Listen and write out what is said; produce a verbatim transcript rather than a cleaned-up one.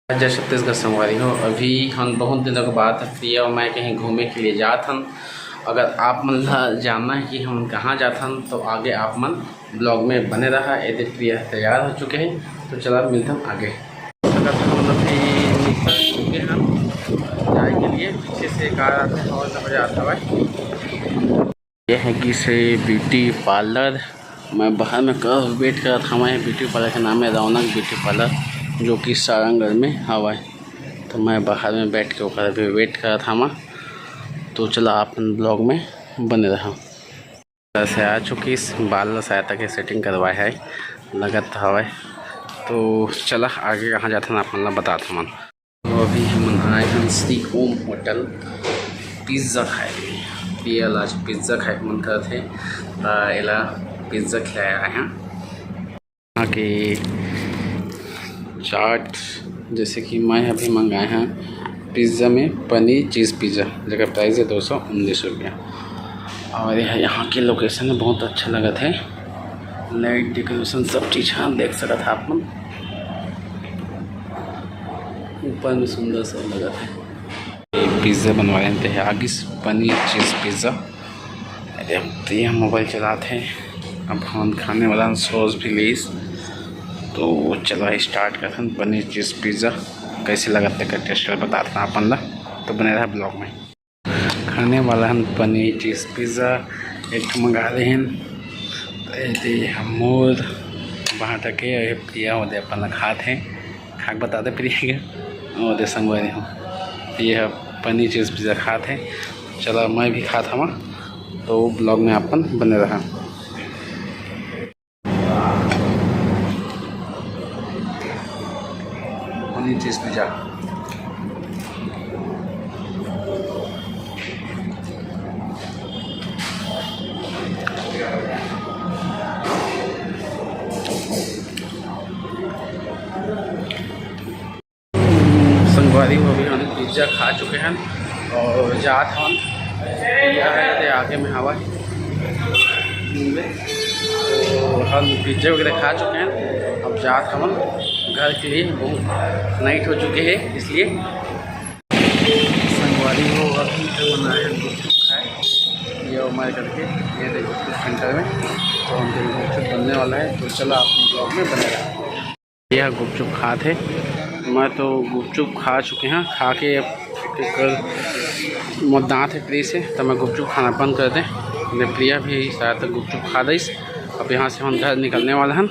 जय छत्तीसगढ़ संगवारी हो, अभी हम बहुत दिनों के बाद प्रिया और मैं कहीं घूमे के लिए जात हन। अगर आप मन ला जानना है कि हम कहाँ जात हन, तो आगे आप मन ब्लॉग में बने रहा। ये दे प्रिया तैयार हो चुके हैं, तो चला मिलते हैं आगे। अगर हम अभी निकल चुके हैं जाए के लिए, पीछे से कार आते हैं और जब जाता है। ये है कि से ब्यूटी पार्लर। मैं बाहर में कब वेट करत हवं। ये ब्यूटी पार्लर के नाम है रौनक ब्यूटी पार्लर, जो कि सारंगढ़ में हवय। तो मैं बाहर में बैठ के ओकर अभी वेट करत हवं। तो चला अपन ब्लॉग में बने रहा। से आ चुकिस, बाल ला सायता के सेटिंग करवाए है, लगत हवय। तो चला आगे कहाँ जाथन आप मन ला बतात हवन। तो अभी हमन आए हन श्री ओम होटल पिज़्ज़ा खाए के लिए। प्रिया ला आज पिज़्ज़ा खाए के मन करत हे, त एला पिज़्ज़ा खिलाए आए हन। यहाँ के चाट, जैसे कि मैं अभी मंगाए हन पिज़्ज़ा में पनीर चीज़ पिज़्ज़ा, जेकर प्राइस है दो सौ उन्नीस रुपया। और यह यहाँ की लोकेशन है, बहुत अच्छा लगत है। लाइट डेकोरेशन सब चीज़ हाँ देख सकत हा आप मन। ऊपर में सुंदर सा लगत है। पिज़्ज़ा बनवाए हन, ते आगिस पनीर चीज़ पिज़्ज़ा। अरे, अब तो ये मोबाइल चलात हे। अब हम खाने वाला सॉस भी लीस, तो चला स्टार्ट करथन पनीर चीज़ पिज़्ज़ा। कैसे लगत हे, टेस्ट कर बतात हन अपन ला, तो बने रहा ब्लॉग में। खाने वाला हन पनीर चीज़ पिज़्ज़ा, एक ठो मंगा ले हन। तो ये दे हमर बांटा के, ये प्रिया हो दे अपन ला खात हे। खा के बता दे प्रिया के, वो दे संगवारी हो, ये है पनीर चीज़ पिज़्ज़ा खात हे। चला मैं भी खात हवा, तो ब्लॉग में अपन बने रहा। Paneer cheese pizza. संगवारी हो, अभी हम पिज़्ज़ा खा चुके हैं और जात हन। पिज़्ज़ा है ते आगे में हवा। तो हम पिज़्ज़ा वगैरह खा चुके हैं, अब जात हवन घर के लिए। बहुत नाइट हो चुके हैं, इसलिए संगवारी हो, अभी तो बनाए हैं गुपचुप खाए, ये हमारे करके, ये देखो गुपचुप सेंटर में। तो हम गुपचुप बनने वाला है, तो चला आप ब्लॉग में बने रहा। यह गुपचुप खात हे। मैं तो गुपचुप खा चुके हैं, खा के एक मोर दांत हे प्रिय से, तो मैं गुपचुप खाना बंद कर दें। मैं प्रिया भी शायद तक गुपचुप खा दईस। अब यहाँ से हम घर निकलने वाला हन।